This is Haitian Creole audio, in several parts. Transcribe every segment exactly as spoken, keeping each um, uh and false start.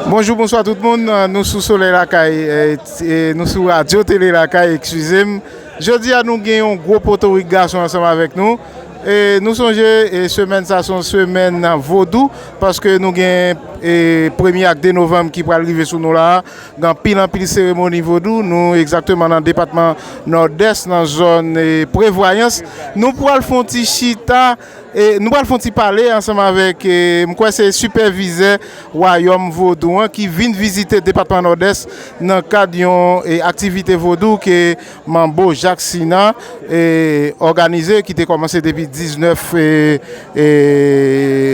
Bonjou, bonswa tout moun. Nou sou Solèy Lakay, e, e, nou sou Radyo Tele Lakay, eskize m. Jodi a, nou gen yon gwo potorik gason ansanm avèk nou. E nou sonje, e, semèn sa se yon semèn vodou, paske nou gen, e, premye ak de novanm ki pral rive sou nou la a. Gen anpil, anpil seremoni vodou. Nou egzakteman nan depatman Nòdès, nan zòn, e, Prevwayans. Nou pral fè yon ti chita, e, nou pral fè yon ti pale ansanm avèk, e, m kwè se sipèvizè Wayòm Vodou an ki vin vizite depatman Nòdès nan kad yon, e, aktivite vodou ke Manbo Jacksina, e, òganize, ki te kòmanse depi diznèf, e, e,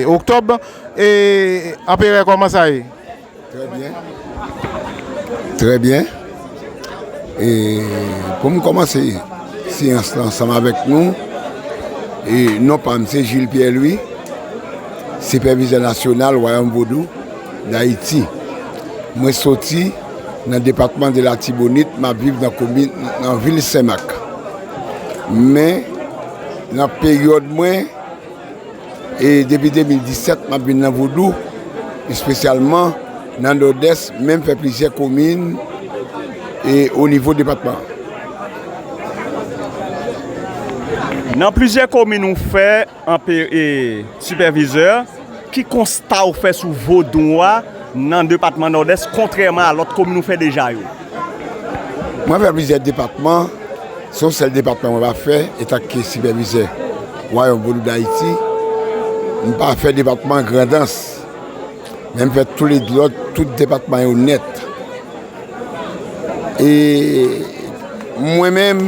oktòb. E, Anperè, kòman sa ye? Trè byen. Trè byen. E pou m kòmanse seyans lan ansanm avèk nou, e non pa m se Jules Pierre Louis, sipèvizè nasyonal Wayòm Vodou Dayiti. Mwen soti nan depatman de Latibonit, m ap viv nan komin, nan vil Senmak. Men, nan peryòd mwen, e depi de mil disèt, m ap vin nan vodou, espesyalman nan Nòdès, menm fè plizyè komin, e o nivo depatman. Nan plizyè komin ou fè, anpe-, e, sipèvizè, ki konsta ou fè sou vodou a nan depatman Nòdès, kontrèman a lòt komin ou fè deja yo? Mwen fè plizyè depatman, se yon sèl depatman mwen pa fè, etanke sipèvizè Wayòm Vodou Dayiti, m pa fè depatman Grandans, men m fè tou le lòt, tout depatman yo nèt. E mwen menm,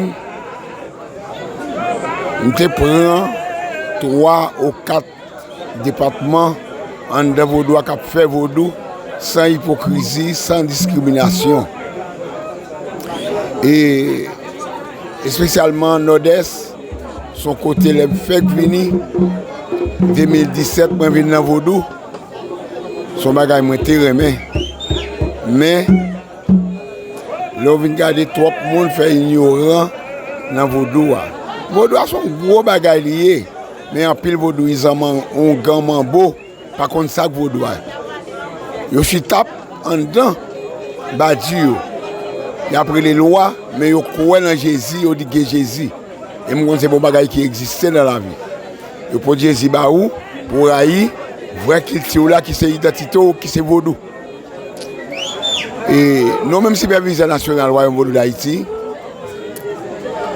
m te pran twa ou kat depatman anndan vodou a k ap fè vodou san ipokrizi, san diskriminasyon. E espesyalman Nòdès, se yon kote lè m fèk vini, de mil disèt mwen vin nan vodou, se yon bagay mwen te renmen. Men, lè w vin gade, twòp moun fè inyoran nan vodou a. Vodou a se yon gwo bagay li ye, men anpil vodouyizan, man-, oungan, manbo pa konn sa k vodou a. Yo chita anndan badi yo. Y ap rele lwa, men yo kwè nan Jezi, yo di gen Jezi. E m konn se bon bagay ki egziste nan lavi. Yo pot Jezi ba ou pou w rayi vrè kilti w la, ki se idantite w, ki se vodou. E nou menm sipèvizè nasyonal Wayòm Vodou Dayiti,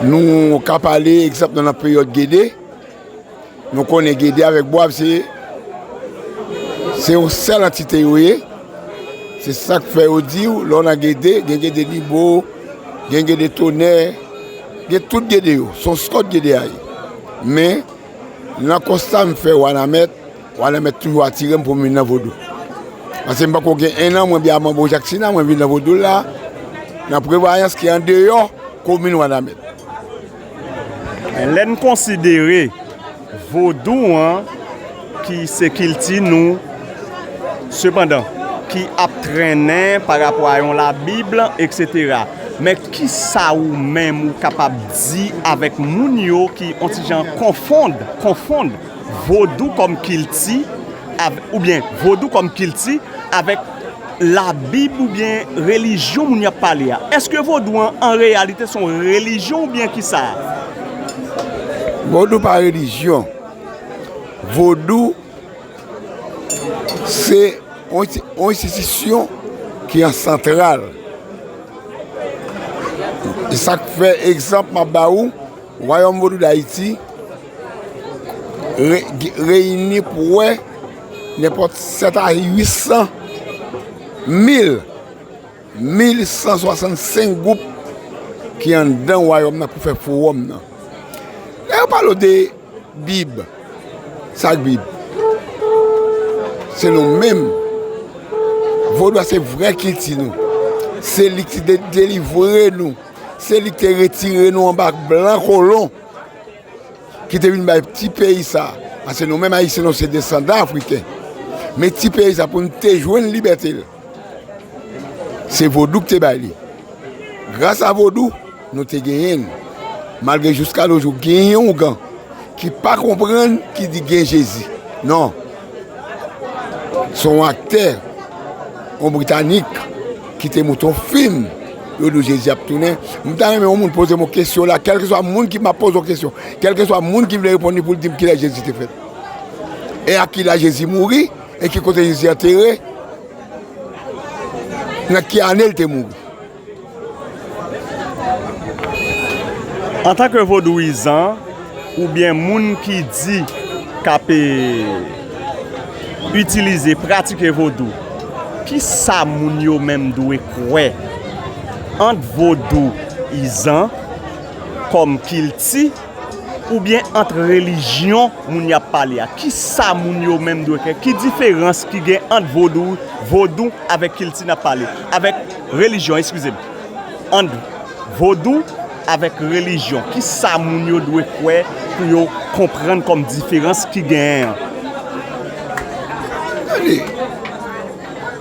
nou ka pale egzanp nan, nan peryòd Gede. Nou konnen Gede avèk Bwab se, se yon sèl antite yo ye. Se sa k fè yo di w, lè w nan Gede, gen Gede Nibo, gen Gede Tonè, gen tout Gede yo. Se yon skòt Gede a ye. Men, nan konsta m fè Wanament, Wanament toujou atire m pou m vin nan vodou. Paske m pako gen en an, mwen byen a Manbo Jacksina, mwen vin nan vodou la, nan Prevayans ki andeyò komin Wanament. Men lè n konsidere vodou an, ki se kilti nou, sepandan, ki ap trennen pa rapò a yon Labib, etsetera. Men kisa ou menm ou kapab di avèk moun yo ki on ti jan konfonn, konfonn vodou kòm kilti, av-, oubyen vodou kòm kilti avèk Labib oubyen relijyon moun y ap pale a? Èske vodou an, an reyalite, se yon relijyon oubyen kisa? Vodou pa relijyon. Vodou se yon, yon enstitisyon ki an santral. E sa k fè, egzanp m ap ba ou, Wayòm Vodou Dayiti re-, reyini pou wè nenpòt sèt a uit san mil, mil san swasannsenk gwoup ki anndan wayòm nan pou fè fowòm nan. Lè yo pale w de Bib, sa k Bib? Se nou menm. Vodou a se vrè kilti nou. Se li ki te delivre nou. Se li ki te retire nou anba blan kolon ki te vin bay ti peyi sa. Paske nou menm Ayisyen, nou se desandan Afriken. Men ti peyi sa, pou n te jwenn libète l, se vodou k te bay li. Gras a vodou, nou te genyen l. Malgre jiska nos jours, genyen oungan ki pa konprann, ki di gen Jezi. Non. Se yon aktè. Yon Britanik ki te montre yon fim, yo di w Jezi ap tounen. M ta renmen yon moun poze m yon kesyon la, kèlkeswa moun ki m ap poze yon kesyon, kèlkeswa moun ki vle reponn li pou l di m kilè Jezi te fèt. E a ki lè Jezi mouri, e ki kote Jezi antere, nan ki ane l te mouri. Antanke vodouyizan, oubyen moun ki di k ap, e, itilize, pratike vodou, ki sa moun yo menm dwe kwè ant vodouyizan kòm kilti oubyen ant relijyon moun y ap pale a? Ki sa moun yo menm dwe kwè? Ki diferans ki gen ant vodou, vodou avèk kilti n ap pale? Avèk relijyon, eskize m. Ant vodou avèk relijyon. Ki sa moun yo dwe kwè pou yo konprann kòm diferans ki genyen an? Tande,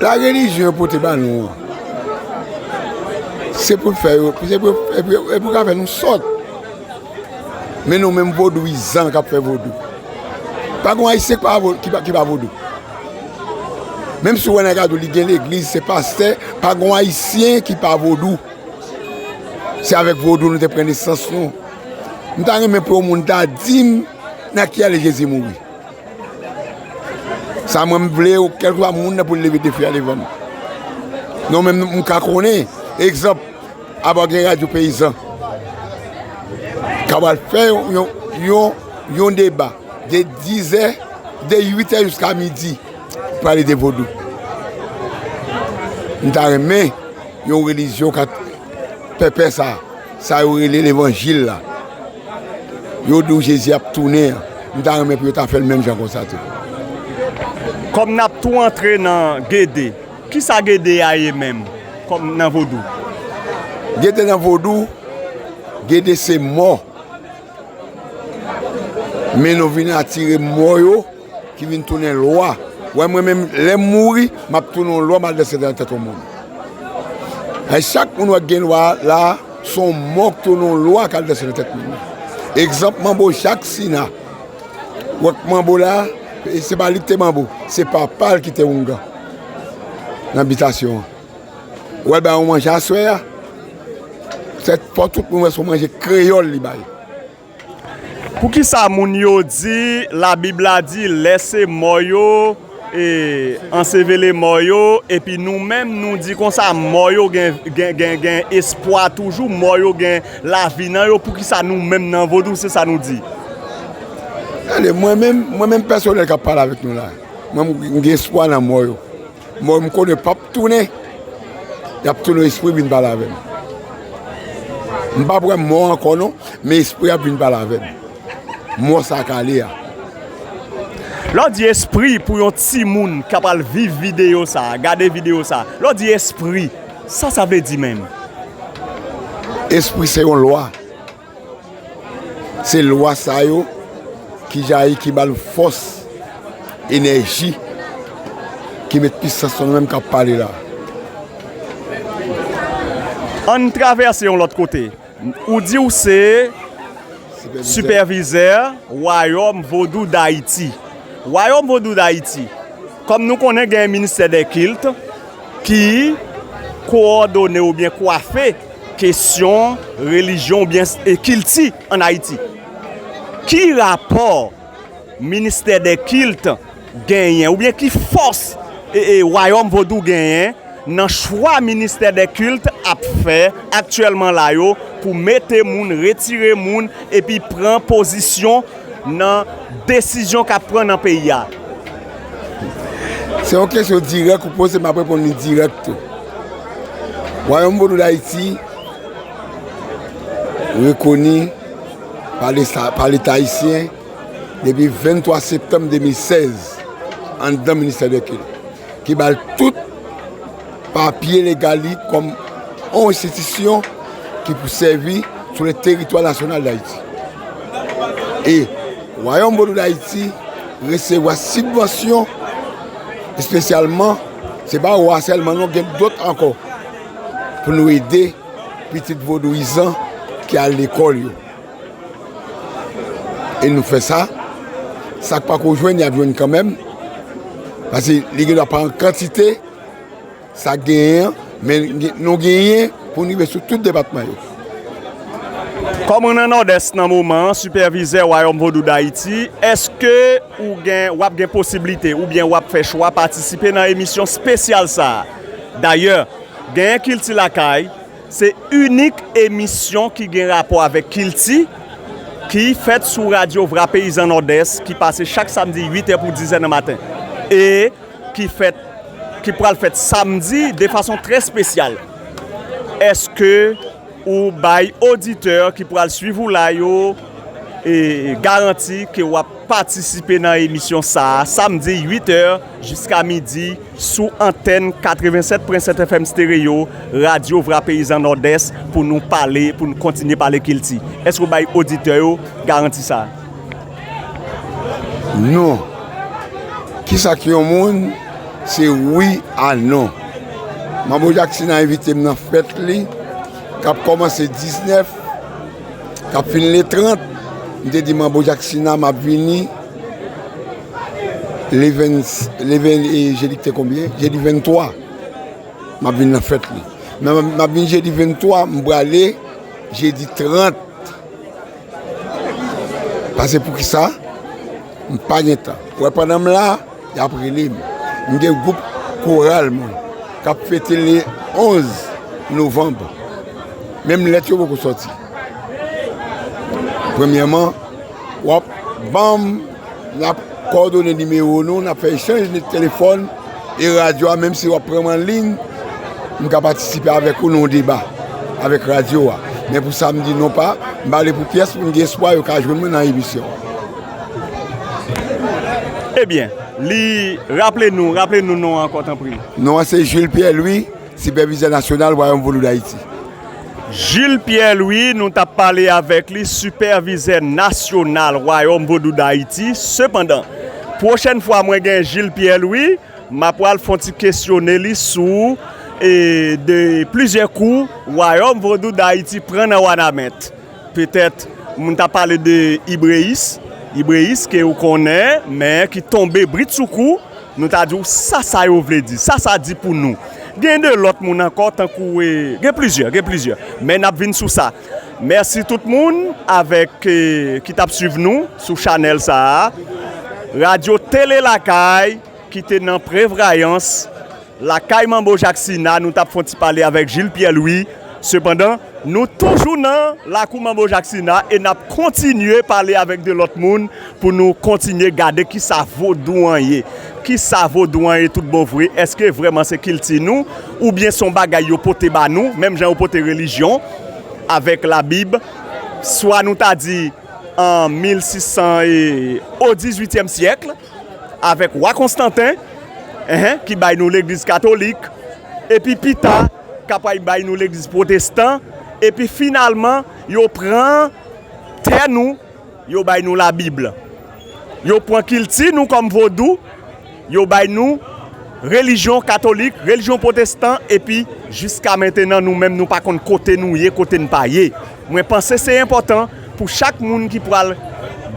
la relijyon yo pote ba nou an, se pou l fè yo, se pou, e pou, e pou ka fè nou sòt. Men nou menm vodouyizan k ap fè vodou. Pa gon ayisyen ki pa vo-, ki pa, ki pa vodou. Menm si w wè nèg la di w li gen legliz, se pastè, pa gon ayisyen ki pa vodou. Se avèk vodou nou te pran nesans nou. M ta renmen pou yon moun ta di m nan ki ane Jezi mouri. Sa mwen m vle, kèlkeswa moun nan pou l leve defi a devan m. Non, men m ka konnen, egzanp, aba gen radyo peyizan k ap al fè yon, yon, yon, yon deba de dizè, de uitè jiska midi, pale de vodou. M ta renmen yon relijyon ka pèpè sa, sa yo rele levanjil la. Yo di w Jezi ap tounen an. M ta renmen pou yo ta fè l menm jan konsa tou. Kòm n ap tou antre nan Gede, kisa Gede a ye menm, kòm nan vodou? Gede nan vodou, Gede se mò. Men nou vin atire mò yo ki vin tounen lwa. Wè mwen menm, lè m mouri, m ap tounen yon lwa, m al danse nan tèt yon moun. E chak moun wè k gen lwa la, se yon mò k tounen yon lwa k al danse nan tèt moun nan. Egzanp, manbo Jak Sina. Wè k manbo la, e se pa li k te manbo, se papa l ki te oungan nan bitasyon an. Wè l bay yon manje aswè a, se fò tout moun wè se yon manje kreyòl li bay. Poukisa moun yo di, Labib la di, lèse mò yo, e, ansevele mò yo, epi nou menm, nou di konsa, mò yo gen, gen, gen, gen espwa toujou, mò yo gen lavi nan yo, poukisa nou menm nan vodou, se sa nou di? Tande, mwen menm, mwen menm pèsonèl k ap pale avèk nou la, mwen, m gen espwa nan mò yo. Mò m konnen p ap tounen, y ap tounen espri vin pale avè m. M p ap wè mò ankò non, men espri ap vin pale avè m. Mò sa k ale a. Lè w di espri pou yon timoun k ap al viv videyo sa, gade videyo sa, lè w di espri, sa sa vle di menm? Espri se yon lwa. Se lwa sa yo ki jayi, ki ba l fòs, enèji, ki met pisans nan nou menm k ap pale la. Ann travèse yon lòt kote. Ou di w se sipèvizè Wayòm Vodou Dayiti. Wayòm Vodou Dayiti, kòm nou konnen, gen ministè dè kilt ki kowòdone oubyen kwafe kesyon relijyon oubyen s-, e kilti ann Ayiti. Ki rapò ministè dè kilt genyen, oubyen ki fòs, e, e, Wayòm Vodou genyen nan chwa ministè dè kilt ap fè aktyèlman la yo pou mete moun, retire moun, epi pran pozisyon nan desizyon k ap pran nan peyi a? Se yon kesyon dirèk ou poze, m ap reponn li dirèk tou. Wayòm Vodou Dayiti rekoni pa Leta, pa Leta ayisyen depi venntwa septanm de mil sèz anndan ministè dè kilt, ki ba l tout papye legal li kòm yon enstitisyon ki pou sèvi sou le teritwa nasyonal d Ayiti. E Wayòm Vodou Dayiti resevwa sibvansyon, espesyalman, se pa wa sèlman non, gen dòt ankò, pou nou ede pitit vodouyizan ki al lekòl yo. E nou fè sa, sa k pako jwenn, y ap jwenn kanmenm, paske li gen dwa pa an kantite, Sa genyen an, men gen- nou genyen pou n rive sou tout depatman yo. Kòm ou nan Nòdès nan moman an, sipèvizè Wayòm Vodou Dayiti, èske ou gen, w ap gen posiblite oubyen w ap fè chwa patisipe nan emisyon espesyal sa a? Dayè, Genyen Kilti Lakay, se inik emisyon ki gen rapò avèk kilti ki fèt sou Radyo Vra Peyizan Nòdès ki pase chak samdi uit è pou diz è nan maten e ki fèt ki pral fèt samdi de fason trè espesyal. Èske ou bay oditè ki pral swiv ou la yo e garanti ke w ap patisipe nan emisyon sa a samdi uit è jiska midi sou antèn katrevennsèt pwen sèt F M Stereo, Radyo Vra Peyizan Nòdès, pou nou pale, pou nou kontinye pale kilti. Èske w bay oditè yo garanti sa a? Non. Kisa k yon moun? Se wi a non. Manbo Jacksina envite m nan fèt li k ap kòmanse diznèf, k ap fin le trant. M te di Manbo Jacksina m ap vini le ven, le ven, e, jedi k te konbyen? Jedi venntwa. M ap vin nan fèt li. Men m ap vin jedi venntwa, m prale jedi trant. Pase poukisa? M pa gen tan. Ou wè pandan m la, y ap rele m. M gen gwoup koral mwen k ap fete le onz novanm. Menm lèt yo poko sòti. Premyèman, w ap ban m, n ap kòdone nimewo nou, n ap fè echanj telefòn e radyo a, menm si w ap pran m an liy, m ka patisipe avèk ou nan yon deba avèk radyo a. Men pou sa, m di non pa, m pale pou pyès moun gen espwa yo ka jwenn mwen nan emisyon an. Ebyen, li raple nou, raple nou non an ankò tanpri. Non an se Jules Pierre Louis, sipèvizè nasyonal Wayòm Vodou Dayiti. Jules Pierre Louis, nou t ap pale avèk li, sipèvizè nasyonal Wayòm Vodou Dayiti. Sepandan, pwochèn fwa mwen gen Jules Pierre Louis, m ap pral fè yon ti kesyone li sou e de plizyè kou Wayòm Vodou Dayiti pran nan Wanament. Petèt, moun ta pale de Ibreyis, Ibreyis ke ou konnen, men ki tonbe britsoukou, nou ta di w sa sa yo vle di, sa sa di pou nou. Gen de lòt moun ankò, tankou, e, gen plizyè, gen plizyè. Men n ap vin sou sa. Mèsi tout moun avèk, e, ki t ap swiv nou sou chanèl sa a. Radyo Tele Lakay, ki te nan Prevrayans, lakay Manbo Jacksina, nou t ap fè yon ti pale avèk Jules Pierre Louis. Sepandan, nou toujou nan lakou Manbo Jacksina e n ap kontinye pale avèk de lòt moun pou nou kontinye gade kisa vodou an ye. Kisa vodou an ye tout bon vre? Èske vrèman se kilti nou? Oubyen se yon bagay yo pote ba nou, menm jan yo pote relijyon avèk Labib, swa nou ta di an mil sis san e o dizuityèm syèk, avèk wa Konstanten, enhen, ki bay nou legliz katolik, epi pita, k ap bay nou legliz pwotestan, epi finalman, yo pran tè nou, yo bay nou Labib. Yo pran kilti nou kòm vodou, yo bay nou relijyon katolik, relijyon pwotestan, epi jiska mentenan, nou menm, nou pa konn kote nou ye, kote n pa ye. Mwen panse se enpòtan pou chak moun ki pral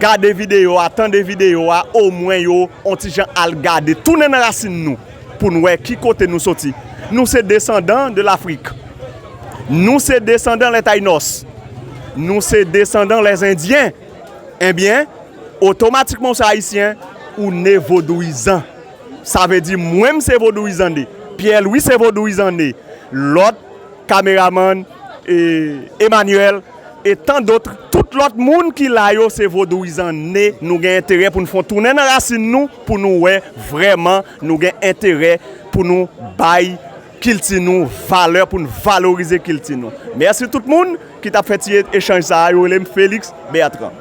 gade videyo a, tande videyo a, omwen yo on ti jan al gade, tounen nan rasin nou, pou n wè ki kote nou soti. Nou se desandan de Lafrik. Nou se desandan les Taïnos. Nou se desandan les Endyen. Ebyen, otomatikman ou se Ayisyen, ou ne vodouyizan. Sa vle di mwen m se vodouyizan ne. Pierre Louis se vodouyizan ne. Lòt kameramann, e, Emmanuel, e tan dòt, tout lòt moun ki la yo se vodouyizan ne. Nou gen enterè pou n fè yon tounen nan rasin nou, pou nou wè vrèman nou gen enterè pou nou bay kilti nou valè, pou n valorize kilti nou. Mèsi tout moun ki t ap fè ti echanj sa a. Yo rele m Félix Bertrand.